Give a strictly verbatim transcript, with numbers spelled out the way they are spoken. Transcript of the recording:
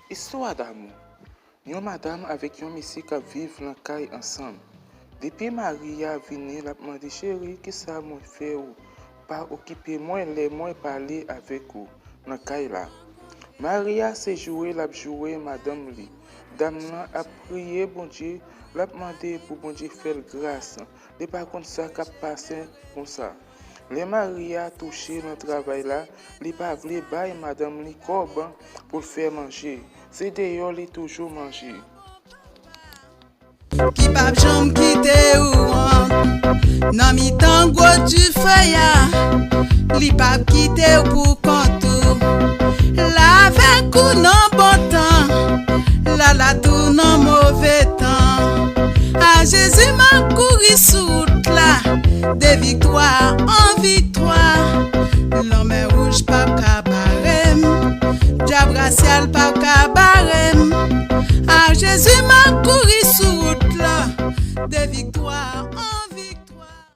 Istwa damou. Yon madanm avèk yon mesye k ap viv nan kay ansanm. Depi mari a vini, l ap mande, "Cheri, kisa mwen fè ou? Pa okipe mwen lè mwen pale avèk ou nan kay la." Mari a se joure l ap joure madanm li. Dam nan ap priye Bondye, l ap mande pou Bondye fè l gras. Li pa konn sa k ap pase konsa. Lè mari a touche nan travay la, li pa vle bay madanm li kòb pou l fè manje. Se deyò li toujou manje. Ki p ap janm kite ou an nan mitan gwo dife a. Li p ap kite ou pou kont ou. L avèk ou nan bon tan, l ala tou nan move tan. A Jezi m ap kouri sou wout la, de viktwa an viktwa. Lanmè wouj p ap ka bare m, dyab rasyal p ap ka bare m. A Jezi m ap kouri sou wout la, de viktwa